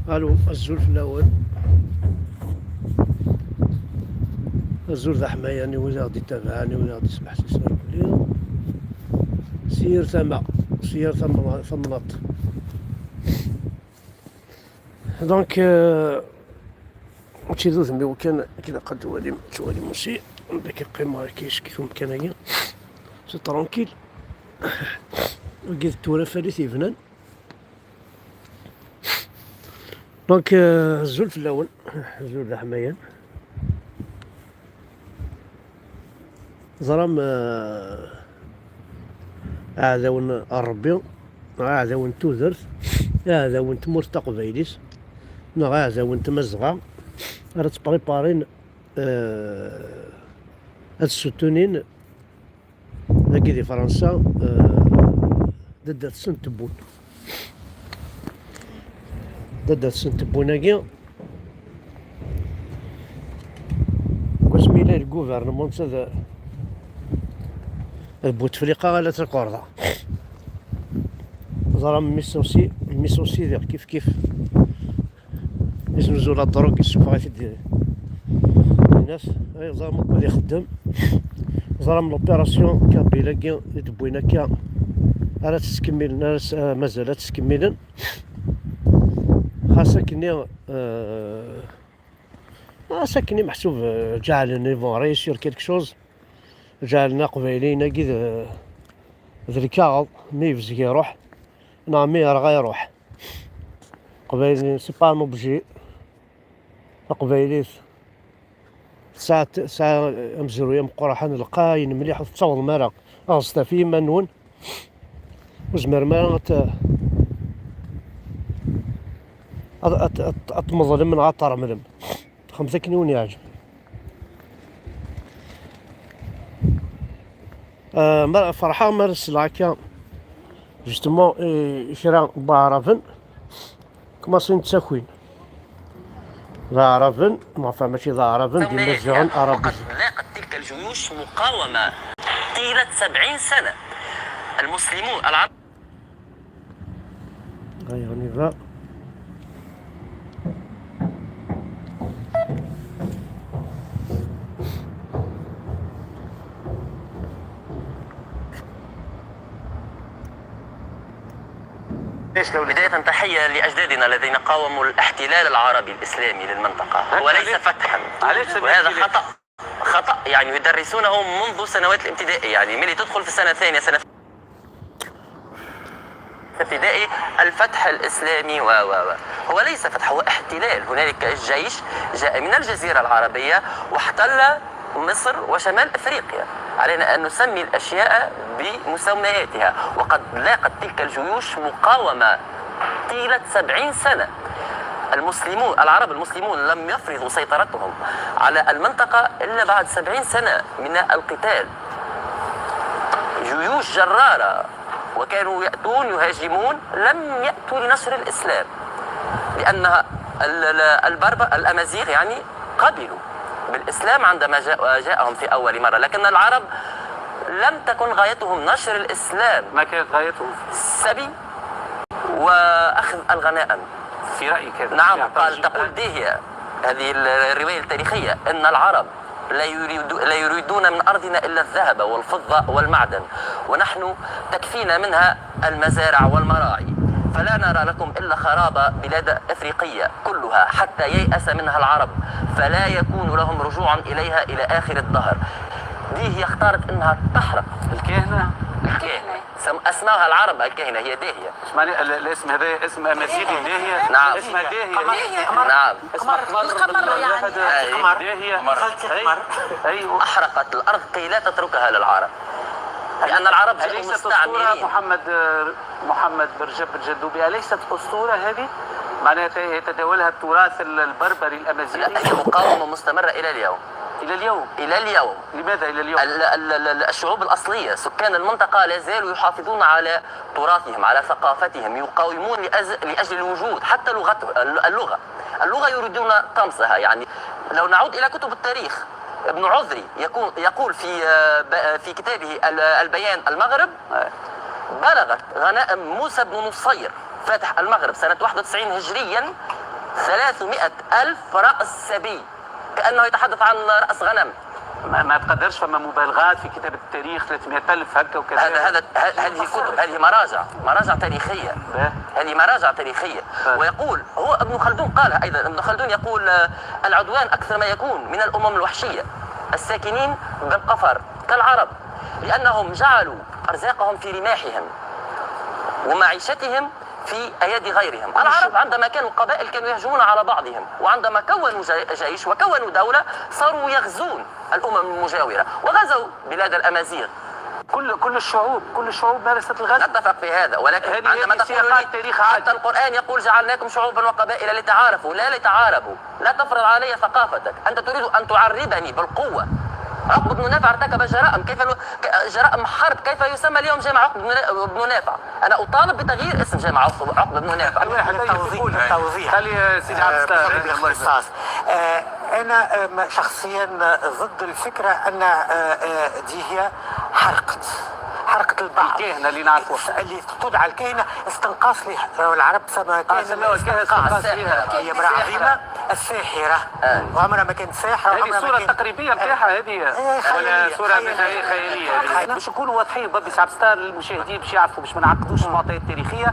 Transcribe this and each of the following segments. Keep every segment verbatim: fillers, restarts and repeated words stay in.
Allô, azul fell-awen. Azul d aḥmayan i wid aɣ-d-ittabaɛen, i wid aɣ-d-ismeḥsisen irkelli. Si yir tama, si yir tamla-, tamnaḍt. Donc, euh, mačči d udem-iw kan, akken ilaq ad twalim, twalim aussi. Anda akka qqimeɣ akka, yeckit umkan-agi. C'est tranquille. Wagi d tura falit yebnan. Donc, euh, azul fell-awen, azul d aḥmayan. Ẓram, euh, aɛdawen n Ṛebbi, neɣ aɛdawen n tudert, aɛdawen n tmurt taqbaylit, neɣ aɛdawen n tmazɣa, ara ttpriparin, euh, ad ssutunin dagi di Fransa, eh, dadda-tsen n Tewwun. Dadda-tsen n Tewwun-agi, deg wasmi yella le gouvernement d, d Bouteflika ala takerḍa. Ẓram mmi-s aussi, mmi-s aussi diɣ kif kif. Yesnuzu la drogue, yessufeɣ-it-id dinat. Ay, ẓram akk ad ixeddem. Ẓram l'opération Kabyle-agi i d-wwin akka. Ara tt-skemmilen, ara s-, ah, mazal ad tt-skemmilen. Xas akkenni, euh, xas akkenni meḥsub, euh, ǧeɛlen, ils vont réussir quelque chose. Ǧeɛlen Aqbayliyen-agi d, d lkaɣeḍ, mi yebzeg iruḥ, neɣ mi yerɣa iruḥ. Aqbayli, c'est pas un objet. Taqbaylit tesɛa, tesɛa amezruy ameqqran lqayen mliḥ, ur tettawḍem ara ɣer sdat i yiman-nwen. Ur tzemrem ara ad t-, ad, ad, ad, ad tmeḍlem neɣ ad tremlem. Xemt akken i wen-yeɛǧeb. Ah, ma, ferḥeɣ mi ara sleɣ akka, justement, i kra n waɛraben, kmaṣin ttakin. D aɛraben, ma fa mačči d aɛraben, d imaziɣen arabizan. وقد لاقت تلك الجيوش مقاومة طيلة سبعين سنة. المسلمون العرب. Ayɣen iba? بداية، تحية لأجدادنا الذين قاوموا الاحتلال العربي الإسلامي للمنطقة. وليس فتحا. وهذا خطأ. خطأ، يعني، يدرسونه منذ سنوات الابتدائي، يعني، من اللي تدخل في السنة الثانية، سنة ابتدائي، الفتح الإسلامي و، و، و. هو ليس فتح، هو احتلال. هنالك جيش جاء من الجزيرة العربية واحتل مصر وشمال أفريقيا. علينا أن نسمي الأشياء بمسمياتها، وقد لاقت تلك الجيوش مقاومة طيلة سبعين سنة. المسلمون، العرب المسلمون لم يفرضوا سيطرتهم على المنطقة إلا بعد سبعين سنة من القتال. جيوش جرارة، وكانوا يأتون يهاجمون، لم يأتوا لنشر الإسلام، لأن ال-، ال-، البربر، الأمازيغ يعني، قبلوا بالإسلام عندما جاء-، جاءهم في أول مرة، لكن العرب لم تكن غايتهم نشر الإسلام. ما كانت غايتهم؟ السبي وأخذ الغنائم. في رأيك هذا؟ نعم، قال، تقول ديهية، هذه ال-، الرواية التاريخية، أن العرب لا يريد-، لا يريدون من أرضنا إلا الذهب والفضة والمعدن، ونحن تكفينا منها المزارع والمراعي، فلا نرى لكم إلا خراب بلاد أفريقية كلها حتى ييأس منها العرب، فلا يكون لهم رجوع إليها إلى آخر الدهر. ديهية اختارت إنها تحرق. الكاهنة؟ الكاهنة. سم-، أسماها العرب الكاهنة، هي ديهية. اسمعني، ال-، الاسم هذا اسم أمازيغي، ديهية. نعم. اسمها ديهية. نعم. قمر. القمر يعني. هذا أي. ديهية. قمر. أي. أي. أحرقت الأرض كي لا تتركها للعرب. لأن العرب جاءوا أليست أسطورة مستعمرين. محمد، محمد برجب الجدوبي، أليست أسطورة هذه؟ معناتها يتداولها التراث ال-، البربري الأمازيغي. لا، هي مقاومة مستمرة إلى اليوم. إلى اليوم؟ إلى اليوم. لماذا إلى اليوم؟ ال-، ال-، ال-، ال-، الشعوب الأصلية، سكان المنطقة، لا زالوا يحافظون على تراثهم، على ثقافتهم، يقاومون لأز-، لأجل الوجود، حتى لغته، اللغة. اللغة يريدون طمسها، يعني. لو نعود إلى كتب التاريخ، ابن عذري يكون، يقول في، آه، ب-، في كتابه ال-، البيان المغرب، بلغت غنائم موسى بن نصير فاتح المغرب سنة واحد وتسعين هجريًا ثلاثمائة ألف رأس سبي، كأنه يتحدث عن رأس غنم. ما, ما تقدرش، فما مبالغات في كتابة التاريخ، ثلاثمائة ألف هكا وكذا. هذا هذا ه- هذه كتب، هذه مراجع، مراجع تاريخية. هذه مراجع تاريخية. ويقول هو ابن خلدون، قالها أيضا ابن خلدون، يقول آه، العدوان أكثر ما يكون من الأمم الوحشية الساكنين بالقفر كالعرب، لأنهم جعلوا أرزاقهم في رماحهم ومعيشتهم في أيادي غيرهم. العرب عندما كانوا قبائل كانوا يهجمون على بعضهم، وعندما كونوا جي- جيش وكونوا دولة صاروا يغزون الأمم المجاورة، وغزوا بلاد الأمازيغ. كل كل الشعوب، كل الشعوب مارست الغزو. نتفق في هذا، ولكن هذه عندما هذه تقول سياقات لي تاريخ حتى عادل. القرآن يقول جعلناكم شعوبا وقبائل لتعارفوا، لا لتعاربوا، لا تفرض علي ثقافتك، أنت تريد أن تعربني بالقوة. عقبة بن نافع ارتكب جرائم، كيف نو- ك- جرائم حرب، كيف يسمى اليوم جامع عقبة بن نا- بن نافع؟ أنا أطالب بتغيير اسم جامع عقبة عقبة بن نافع. واحد للتوضيح، للتوضيح. خلي سيدي عبد آه، الستار. بالاختصاص. آه، أنا آه، م- شخصيا ضد الفكرة أن آه، آه، دي هي حرقت، حرقت البعض. الكاهنة اللي نعرفوها. اللي تدعى الكاهنة استنقاص لها. راهو العرب سموها آه، كاهنة سموها كاهنة استنقاص. استنقاص لها. هي امرأة عظيمة، الساحرة. وعمرها ما كانت ساحرة، هذه وعمرها ما الصورة كانت التقريبية نتاعها هذه. إيه، ولا خيالية، صورة خيالية. خيالية هذه. خيالية. باش نكونوا واضحين، بابي سعد ستار، المشاهدين باش يعرفوا، باش ما نعقدوش المعطيات التاريخية.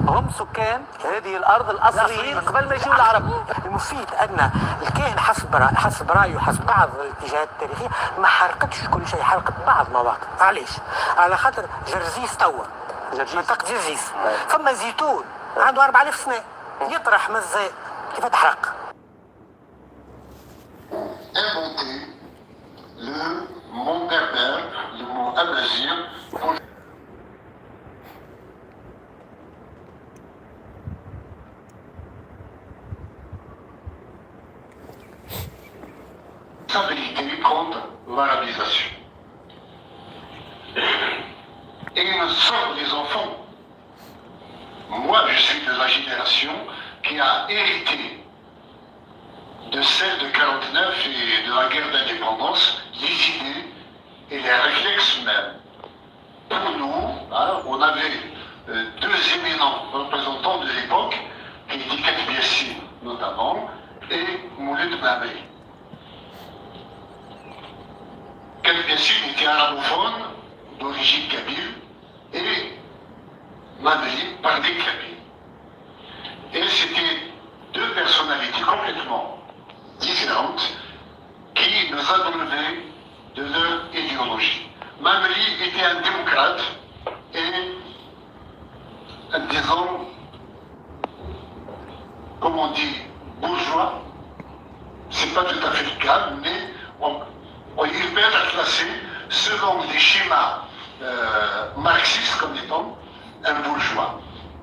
هم سكان هذه الأرض الأصليين قبل ما يجيو العرب. المفيد أن الكاهن حسب رأي، حسب رأيه، حسب بعض الاتجاهات التاريخية، ما حرقتش كل شيء، حرقت بعض مواقع. علاش؟ على خاطر جرزيس توا، جرزيس. منطقة جرزيس، فما زيتون عنده أربعة آلاف سنة، يطرح مزة، كيف تحرق؟ Inventer le mot berbère, le mot amazigh, pour responsabilité contre l'arabisation. Et ils ne sont les enfants. Moi, je suis de la génération qui a hérité de celle de quarante-neuf et de la guerre d'indépendance, les idées et les réflexes même. Pour nous, hein, on avait euh, deux éminents représentants de l'époque, qui étaient Kateb Yassine notamment, et Mouloud Mammeri. Kateb Yassine était arabophone, d'origine kabyle, et Mammeri parlait kabyle. Et c'était deux personnalités complètement différentes qui nous abreuvaient de leur idéologie. Mammeri était un démocrate et, disons, comme on dit, bourgeois. C'est pas tout à fait le cas, mais on, on, il peut être classé selon les schémas euh, marxistes comme étant un bourgeois.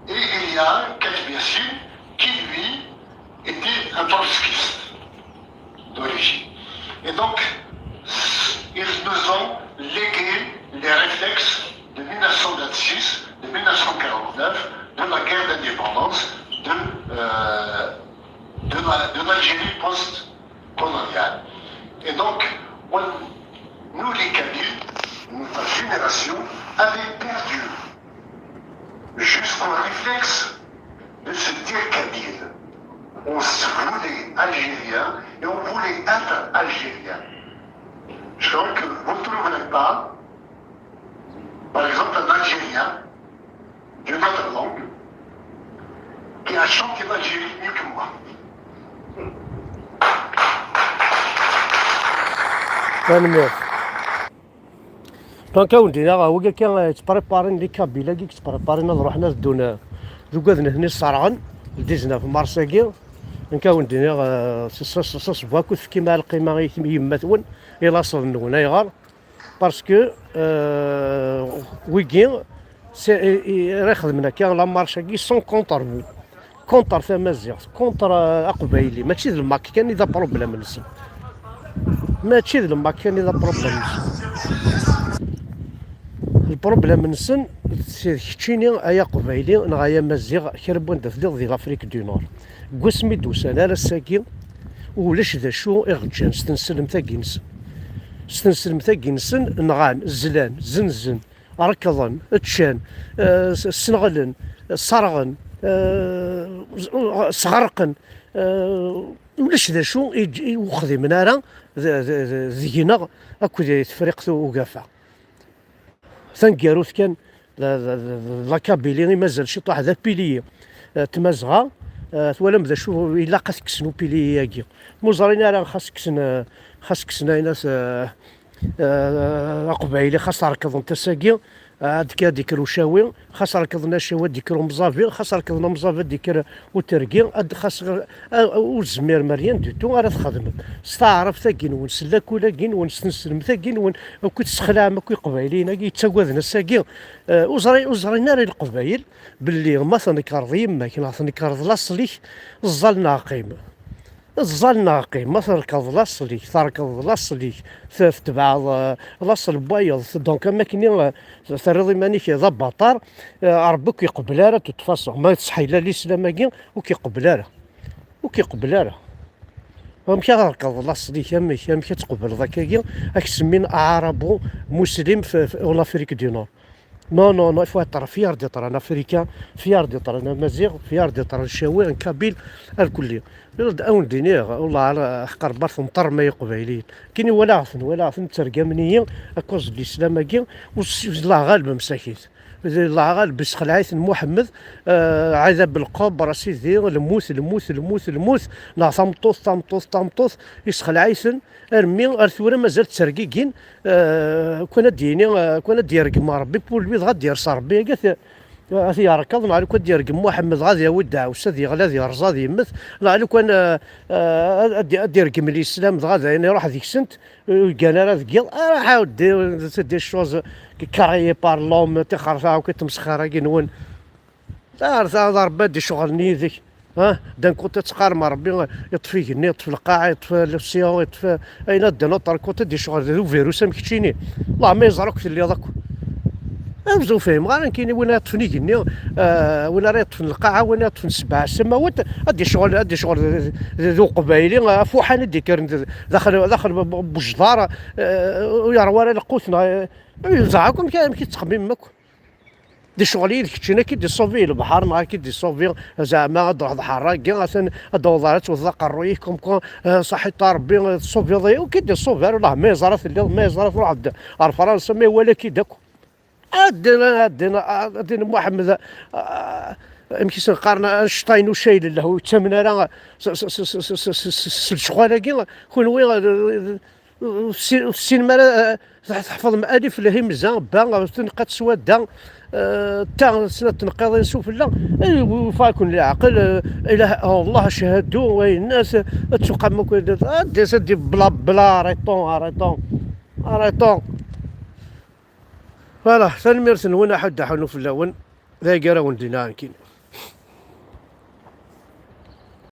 Et il y a Kateb Yassine qui, lui, était un trotskiste d'origine. Et donc, ils nous ont légué les réflexes de mille neuf cent vingt-six, de mille neuf cent quarante-neuf, de la guerre d'indépendance, de, euh, de la- de l'Algérie post-coloniale. Et donc, on- nous les Kabyles, notre génération, avait perdu jusqu'au réflexe de se dire kabyle. On se voulait algérien et on voulait être algérien. Je crois que vous ne trouverez pas, par exemple, un Algérien d'une autre langue qui a chanté l'Algérie mieux que moi. Tanemmirt. Donc, a wen-d-iniɣ, wigi akka yettpreparin, les Kabyles-agi yettpreparin ad ruḥen ad ddun, eh, d ugaden-nni sserɣen, le dix-neuf mars-agi. Donc, a wen-d-iniɣ, eh, s- s- s- s- s- bu akk tefkim lqima i yemma-twen, i laṣel-nwen. Ayɣer? Parce que, eh, wigi, c'est- i- i- ara ixedmen akka la marche-agi sont contre vous. Contre tamaziɣt, contre, euh, aqbayli. Mačči d lmak kan i d apṛublem-nsen. Mačči d lmak kan i d apṛublem-nsen. Lpṛublem-nsen d keččini, ay aqbayli neɣ ay amaziɣ, kra n wanda telliḍ di l'Afrique du Nord. Deg wasmi d-usan ar ass-agi, ulac d acu i ɣ-ǧǧan s tneslemt-agi-nsen. S tneslemt-agi-nsen, nɣan, zlan, zenzen, rekḍen, ččan, eh, s- sneɣlen, sserɣen, eh, s- sɣerqen. Eh, ulac d acu i ǧ- i ur xdimen ara d- d- d- deg-neɣ akked Tefriqt Ugafa. Taneggarut kan, la, la, la, la Kabylie i mazal ciṭuḥ d apiliyi, eh, Tmazɣa, eh, twalam d acu ilaq ad t-kksen upiliyi-agi. Ma ur ẓrin ara xas kksen, eh, xas kksen aynas, eh, eh, Aqbayli, xas rekḍen tasa-agi, ad k- ad d-ikker ucawi, xas rekḍen acawi ad d-ikker umẓabi, xas rekḍen amẓabi ad d-ikker utergi, ad xas, a- ur tezmirem rien du tout ara txedmem. S taɛrabt-agi-nwen, s llakul-agi-nwen, s tneslemt-agi-nwen, akk i tesxelɛem akk iqbayliyen-agi yettagaden ass-agi, eh, ur ẓri-, ur ẓrin ara i leqbayel belli ma tnekreḍ yemma-k neɣ tnekreḍ laṣel-ik, ẓẓal neɣ qqim. Ẓẓal neɣ qqim, ma terkeḍ laṣel-ik, terkeḍ laṣel-ik, t- tebɛeḍ, eh, laṣel n wayeḍ, t- donc am akken, eh, terriḍ iman-ik d abaṭar, eh, Ṛebbi ur k-iqebbel ara de toute façon. Ma tṣeḥḥi la lislam-agi, ur k-iqebbel ara. Ur k-iqebbel ara. Amek ara terkeḍ laṣel-ik, amek, amek ad tqebleḍ akkagi, ad k-semmin aɛarabu muslim f- f- en Afrique du Nord? Non, non, non, il faut être fier d'être un Africain, fier d'être un Amazigh, fier d'être un Chawi, un Kabyle, الكل. Ad wen-d-iniɣ, والله على حق ربي تمطر ما يقبايلين. كاين ولاغثن، ولاغثن ترجمني أكوز الإسلام أجي، والله غالب مساكين. الله غالب بسخلعيت محمد، آه، عذاب القبر سيدي، الموت، الموت، الموت، الموت، لا تمطوث، تمطوث، تمطوث، يسخلعيثن، ارمي، ار ثورة مازال تسرقيقين، آه، كون اد يني، آه، كون اد يرقم ربي، بول بيض غاد يرسى ربي، قالت، آه، أثي يركض، نعلي كون اد يرقم محمد غاد يود عوسى، اد يغلى، اد يرزى، اد يمت، نعلي كون، آه، آه، اد، اد يرقم الإسلام، غاد يعني يروح ذيك سنت، آه، كان راه ذكي، آه، راح أودي، سي دي شوز كاريي بار لوم، تخرفها وكتمسخرة كي نون. تعرف هذا ربي دي شغل نيدك. ها، دان كنت تقار مع ربي، يطفي جني، يطفي القاعة، يطفي لوسيون، يطفي أين دان أوتر كنت دي شغل ذو فيروس أم كتشيني. الله ما يزرك في اللي ضك. أمزو فهم، غير كاين وين يطفني جني، آه، وين راه يطفن القاعة، وين يطفن سبع سماوات، أدي شغل، أدي شغل ذو قبايلي، آه، فوحان دي كرن داخل، داخل ب-، ب-، بجدار، آه، ويروى على القوتنا، آه، يزعكم كان كي تخمم مكو. دي شغل يدك تشينا كي دي صوفي البحر، نهار كي دي صوفي زعما غاد تروح الحراقي، غاتن غاد والله توضا قرويه كوم كون، آه، صحيت ربي، آه، صوفي ضي، وكي دي صوفي، الله ما يزرى في الليل، ما يزرى في واحد، آه، فرنسا، ما ولا كي داك. الدين، الدين، الدين محمد، آه، يمكن سنقارن أينشتاين وشايل له، يتمنى راه س-، س-، الشغل هاكي، كون وين، آه، في السي-، في السينما راه، آه، تحفظ مؤلف الهمزة، با، تنقد سوادة، آه، تا سنة تنقيض سفلى، إيه، وفاكن العقل، آه، إله، آه، الله شهدوا، وين الناس، آه، تسوق ما كنت، آه، دي سيدي بلا، بلا، أريطون، أريطون، أريطون. فوالا، تنميرت نون أحد حنو في اللون، ذا يقرا وندينا كين.